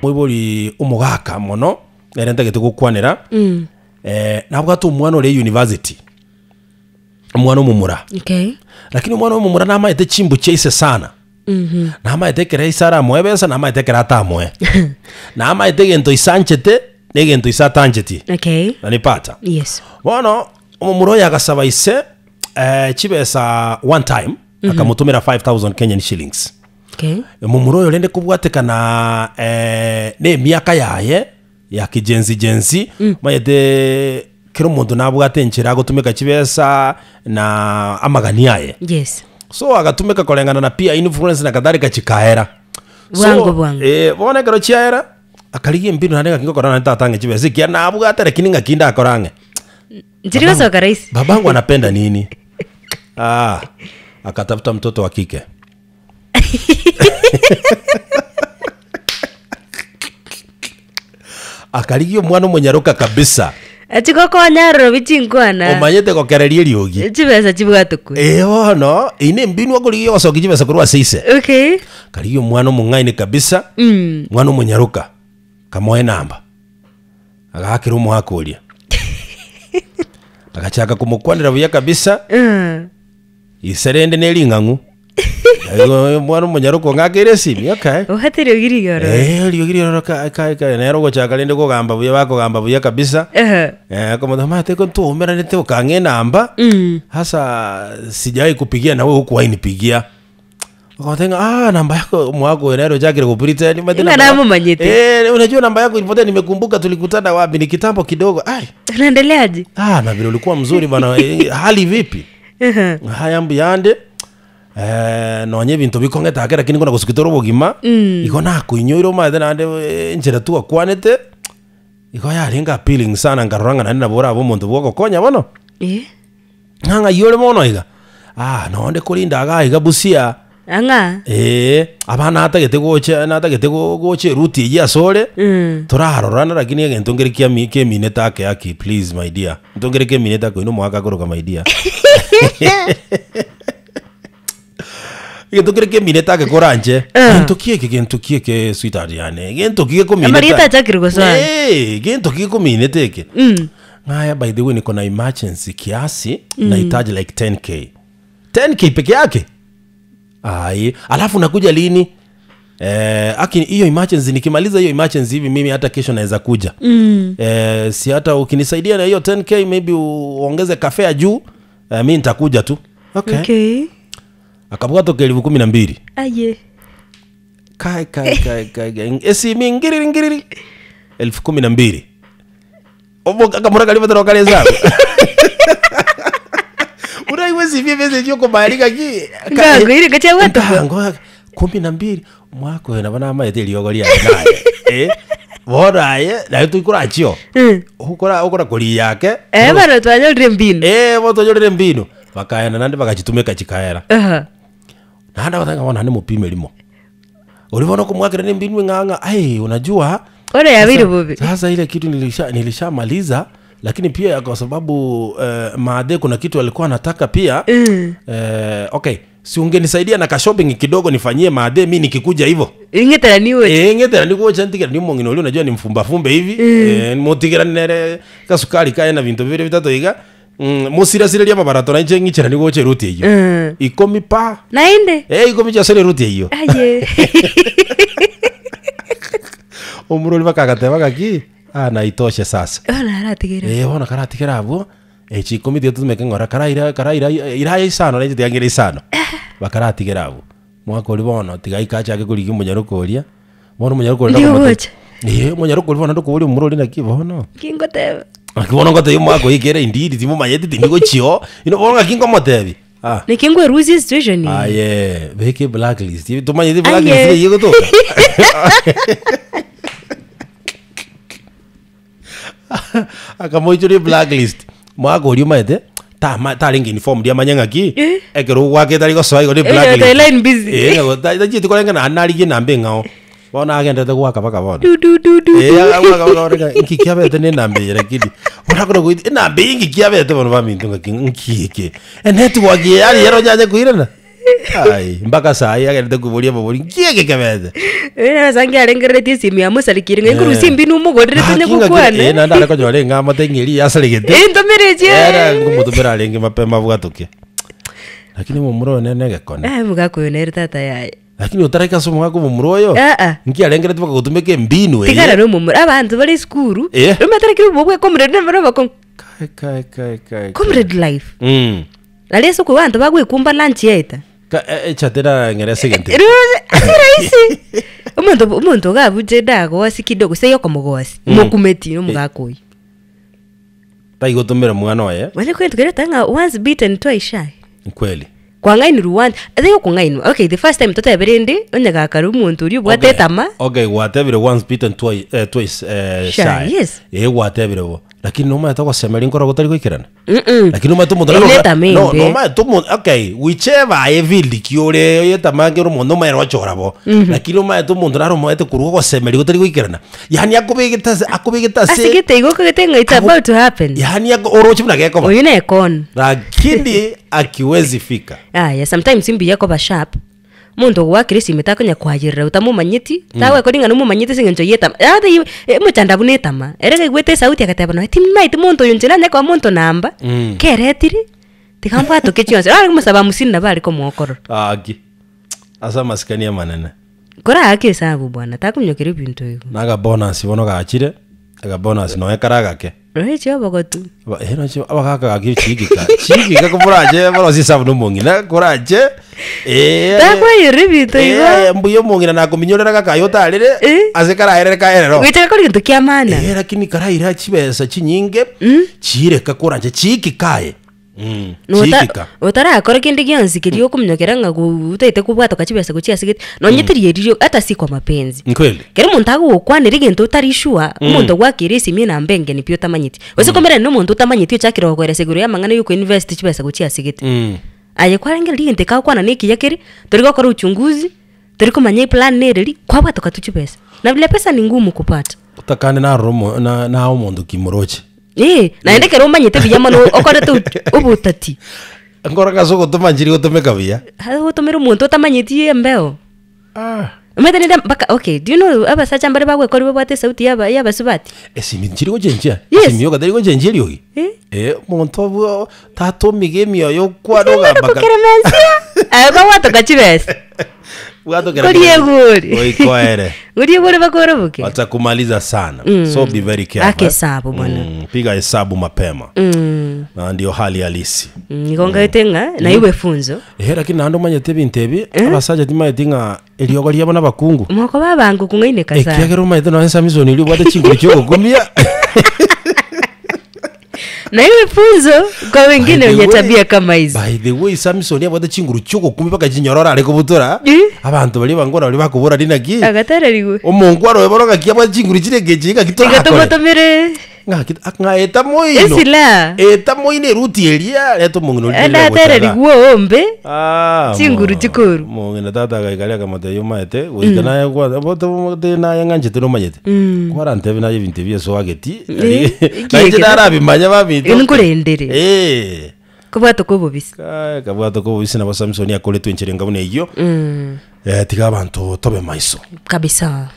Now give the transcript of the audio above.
Moibori omogaka mono, ere ntagete gokwanera, eh, nabwate omwana ore university, omwana omomura. Okay. Lakini omwana omomura namaete chimbu chia ise sana. Namaete ekero ise aramoe ebesa, namaete ekero atamoe. Namaete egento ise anchete, na egento ise atancheti. Okay. Nanipata? Yes. Bono, omomura oyo agasaba ise eh, chibesa one time, akamotomera 5000 Kenyan shillings. Okay. Omomura oyo rende kobwatekana eh, na emiaka yaye ya kijenzi jenzi, omanyete kera omonto nabwate enchera agotumeka chibesa na amagani aye. Yes. So agatumeka koreng'ana na peer influence na kadhalika chikaera. Bwango bwango. Eh, bono ekero chiaera, akarigia embinu naende ng'aki ngokora naende tata ang'e chibesa ekiagera nabwate lakini ng'aki ndakore ang'e. Nchiri gosoka rahisi. Babangu anapenda nini? Ah, akatafuta mtoto wa kike. Akarigia omwana omonyaroka kabisa. Achi gokonya aroro chinkwana. Omanyete gokereria eriogi. Chibesa chibwatokwe. Eh bono, eyio ne embinu okorigia ogosokia chibesa korwa ase ise. Okay. Karigia omwana omong'aini kabisa, Mm. omwana omonyaroka, kamoe enamba. Agaakera omoaka oria. Agachaka komokwanera buya kabisa. Mm. Ise rende ne ring'ang'u. Igo omwana omonyaroka ong'akeire esimi, okay. Obwate eriogi rigiya ororo. Eh, eriogi riororo ka- ka- ka- nere ogochaka rende kogamba buya bakogamba buya kabisa. Ehe. Eh, akomotebia omanyete ko ntoumeranete okang'a enamba, Mm. hasa sijawahi kupigia na wewe hukuwahi nipigia. Akamotebia ng'a ah, namba yako omwaka oyo nere ochakire gopretend omanyete Ng'a namba yako- namomanyete. Eh, unajua namba yako ilipotea nimekumbuka tulikutana wapi ni kitambo kidogo. Ai, Unaendeleaje? ah, na vile ulikuwa mzuri bana, eh, hali vipi? Ehe. Haya mbuyande eh, nonye ebinto bikong'ete ake lakini kona gosuki tore obogima igo nakoinyoire omanyete naende eh, enchera twakwanete igo yarenge appealing sana nkarora ng'a naende nabo orabe omonto bwogokonya bono Eh. ng'a ng'ai ore bono iga ah nonde korinda iga iga busia Ang'a. Eeh, abana natagete gocha natagete go- gocha eruti eyio asore, Mm. torarorana lakini egento nkere kiami keminete ake aki please my dear, egento nkere keminete ake oyio na omogaka akoroka my dear. Egento nkere keminete ake koranche, Ah. gento ki eke gento ki eke sweetheart yane, gento ki gekominete Amarieta ake? achakire gosoana. Eh, gento ki gekominete eke? Mm. Ng'aya by the way niko na emergency kiasi, nahitaji like 10k. 10k peke yake? Ai, alafu nakuja lini? Eh, aki hiyo emergency nikimaliza hiyo emergency hivi mimi hata kesho naweza kuja. Mm. Eh, si hata ukinisaidia na hiyo 10k maybe uongeze kafe juu, eh, mi nitakuja tu. Okay. Okay. Akabwata elfu kumi na mbili. Aye. Kai kai kai kai kai. Esimi ngiriri ngiriri. Elfu kumi na mbili. Obo akamura kari batero kare sawa. Uraigwe sivye message okomayarika ki? Ngango ire gachabwata. Ngango kumi na mbili omwaka oyo nabo namaete eriogo riaye naye eh bono aye naye toikorachio Mm. okora okora koria yake Eh bano twanyorire mbinu. eh bono twanyorire mbinu bakaenda naende bagachitumeka chikaera Aha. naende agateba ng'a bono naende mopime rimo Oria bono okomwakera nembinwe ng'a ng'a ai unajua Bono yabeire sasa- bobe. Sasa ile kitu nilisha nilishamaliza lakini pia kwa sababu eh, maadhe kuna kitu alikuwa anataka pia Mm. eh, okay si ungenisaidia na kashopping kidogo nifanyie maadhe mi nikikuja hivyo Ing'etera niwe. Eh, ng'etera niguocha ntigera ni omong'ina oria unajua ni mfumbafumbe hivi eh, motigera nere kasukari kaye na binto bibere bitato iga mm, mosirasirerie amabarato nainche ng'ichera nigocha eruti eyio Mm. ikomi pa Naende. Eh, ikomi chiasore eruti eyio Aye. omorori bakagateba gaki ah, naitoshe sasa Bono aratigere. Eh, bono karatigere abwo echi ikomi tiga totumeke ng'ora karaira karaira iraye isano nainche tiga ng'ire isano bakaratigera abwo mwaka oria bono tiga aike achake korigia omonyaroka oria bono omonyaroka oria Ndigo nakomote- gocha. Eh, omonyaroka oria bono ndokoboria omorori oria naki bono Nki ngoteba? Naki bono ngotebia omwaka oyo ekere indeed timomanyeti tindi gochia oo, inwe bono ng'aki nkomotebi ah. Naki nkwerusia esituation eye. Aye, beka eblacklist, tomanyeti blacklist Aye. ng'ai egotoka? Akamoichoria eblacklist, mwaka oria omanyete, tama tarenge informed amanye ng'aki, Eh. ekero ogwakete tari gosoa igo ne Eh, blacklist. line busy. Eh, ng'a gota- tachieti korenge naende narigie enamba eng'ao, bono agenderete goaka mpaka bono. Du, du, du, du, Eh, du. agwo akabora ng'a nki kiabete na enamba eye lakini orakore goita enamba eye nki kiabete bono baminto ng'aki nki eke enetwork eye yari ere onyanye koirana. Ai, mpaka sahi agerete koboria abobori nki eke kebete Asange arengereretie esimi yamosarekire ng'a enkurusia embi nomogorere tonye Gaki ng'aki- gokwana. eh, naende are konyora eng'ama teng'eri yasaregete Eh, ntomere echi Era ngomotomera arenge mapema abwatoke lakini omomura oyo nere negekone Eh, omogaka oyo nere tata yaye. Lakini otaraika ase omogaka omomura oyo, Ah, ah. nki arengereti mpaka gotumeka embinu eye? Tigara nomomura abanto bare esukuru Eh. omanyete obo bwe comrade nabare abakong'u Kai, kai, kai, kai, kai. comrade life Nari ase okobua abanto bagwekumba lunch yaeta Ka- e- echate erang'ere ase egento eke. Roche ase rahisi omonto omonto iga abuche dagosi kidogo gose yokomogosi mokumeti na omogaka oyio. Taigotomera mwana oye. Manya kegento keria toteba ng'a once bitten twice shy. Kweli. Kwang'ainirwe once, ase okong'ainwa, okay the first time totebe rende, onye gakare omonto oria obwate Okay, etama. Okay, gwatebire once bitten twice, eh, twice eh, Shy, shy. yes. Eh, gwatebire bo. Lakini nomanyete ogosemeria nkoro gotari goikerana. Mm-mm. Lakini omanyete omonto Ere naro- etama no, embe. nomanyete omonto okay, whichever aye field ki ore etama ekero omonto omanyete rochora bo. Lakini omanyete omonto naro omoete korwa ogosemeria gotari goikerana. Yaani akobegete ase akobegete ase Ase gete igo okagete ng'a it's Ako- about to happen. yaani ako- oroche buna gekoba. Oyio ne con. Lakini akiwezi fika. Aya, sometimes mbuya koba sharp, omonto ogoakera esimi takonya koayerera otamomanyeti, tagwekori ng'a nomomanyete ase eng'encho ya etama, ata iwe omochando abwo na etama, ere kaigwete esauti agateba nonya timmaeti monto oyo inche nanye koa monto namba, keretire, tiga mbwatoke chionsi, bono komosaba hamsini nabo are komokorora. Gaki, ase amasikani amanene. Koraake esabu bwana, takomnyokera ebinto igo. Na akabonus bono gachire, akabonus nonya kare agake. Roechi obogotu. Aba eh roche abagaka gaki chigika, chigika komorache borosie esabu na omong'ina korache eh Takoyerera ebinto igo. eh mbuya omong'ina nakominyorera gaka aye otarire, Eh. ase karaerere kaerero. Gocha gakore egento kia maana. Eh lakini karaira chibesa chinyinge, chireka koranche chikika aye. Chikika. Otarakora kende gionsi keria okominyokera ng'a go otaete kobwatoka chibesa gochia ase gete, nonye teri erio hata si kwa mapenzi. Ni kweli. Ekero omonto agogokwanera egento otari sure, omonto ogwakeire esimi enamba engeni pi otamanyeti, gose komerana na omonto otamanyeti ochakire gokoeresa igoro ya amang'ana ya okoinvest chibesa gochia ase gete. Aye kwarengereria egento eke agokwana na ekiya kere, tori gokora uchunguzi, tori komanya eplan nereri, kwabwatoka tu chibesa. Na vile pesa ni ngumu kupata. Otakane narora omo na naye omonto kimoroche. Ee, naende ekero omanyete buya mono okorete ot- obotati. Nkoroka ase ogotoma nchiri gotomeka buya. Ase ogotomera omonto otamanyeti embeo. Ah. Omanyete nende mpaka okay, do you know abasacha mbare bagwekorwa babwate esauti ya aba ya abasubati? Esimi nchiri gochenchia. Yes. Esimi yoka teri gochenchia eriogi. Eh. Eh, omonto obwo tata omiga emioyo okwane ogamba ka- Kokeremensia! Aye kwabwatoka chibesa. Bwatokera Koria egori. Oikoere. Koria egori bakoroboke. Watakumaliza sana. So be very careful. Aka hesabu bwana. Piga hesabu mapema. Na ndio hali halisi. Igo ngaete ng'a naiwe funzo. Ehe lakini naende omanyete ebinto ebi abasacha timanyeti ng'a eriogo riabo nabakungu. Mokoba abango kong'aineka sana. Ekiagera omanyete nonya Samson oria obwate chinguru chiogokumia. Naiwe funzo kwa wengine By the wenye way- tabia kama hizi. By the way Samson abwate chinguru chiogokumia mpaka chinyororo are kobutora. Eh. Abanto baria bangora baria bakobora rinaki. Agatererigwe. Omongwana oyo bono ng'aki abwate chinguru chire engencho ng'aki Tiga torakore. tomotomere Ng'aki ng'a eta moino. esila. Eta moino eruti eria reta omong'ina oria Ende riria gocha iga. atererigwe oombe. Ah, Chinguru chikoru. Omong'ina tata agaika aria akamotebia omaete goika naye kwa bote naye ng'anchete nomanyete. Kwarantebia naye ebinto ebi eswageti. Eh, Nainche ekiegera. narabimanya baminto. Ere nkorendere. Eh. Kobwata kwa obobisi. Kai, kabwata kwa obobisi nabo Samson akoretwe enchera enga buna eyio. Eh, tiga abanto tobe maiso. Kabisa.